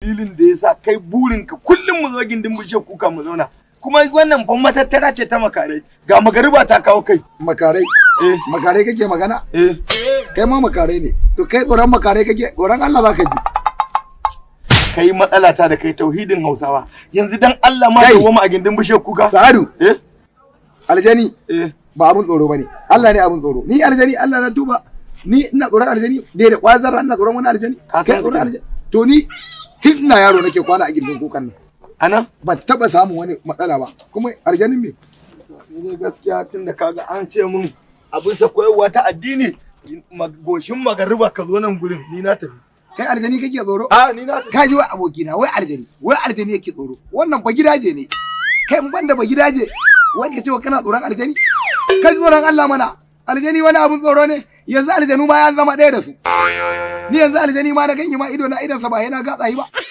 Dalilin da yasa kai burinka kullum mu zo gindin bishiyar kuka mu zauna. Kuma wannan ban matattara ce ta makarai. Ga magariba ta kawo kai. Makarai? Eh. Makarai kake magana? Eh. Kai ma makarai ne. To kai tsoron makarai kake? Tsoron Allah zaka ji. Kai matsala ta da kai tauhidin Hausawa. Yanzu dan Allah ma Kai. dawo mu a gindin bishiyar kuka. Sa'adu. Eh. Aljani. Eh. Ba abun tsoro bane. Allah ne abun tsoro. Ni aljani, Allah na tuba. Ni ina tsoron aljani dai da kwazar ina tsoron wani aljani? Ka san Kai tsoron su. aljani? To ni tun ina yaro nake kwana a gindin kukan nan. Anan? Ban taba samun wani matsala ba. Kuma aljanin me? Ni dai gaskiya tun da kaga an ce mun abin sa koyarwa ta addini, goshin magariba ka zo nan gurin, ni na tafi. Kai aljani kake tsoro? A, ni na tafi. Ka ji wai abokina, wai aljani, wai aljani yake tsoro. Wannan ba gidaje ne. Kai in banda ba gidaje, wai ka ce wa kana tsoron aljani? Kai tsoron Allah mana. Aljani wani abun tsoro ne? Yanzu aljanu ma ya zama ɗaya da su. Ni yanzu aljani ma na ganyi ma ido na idansa ba yana gatsa yi ba.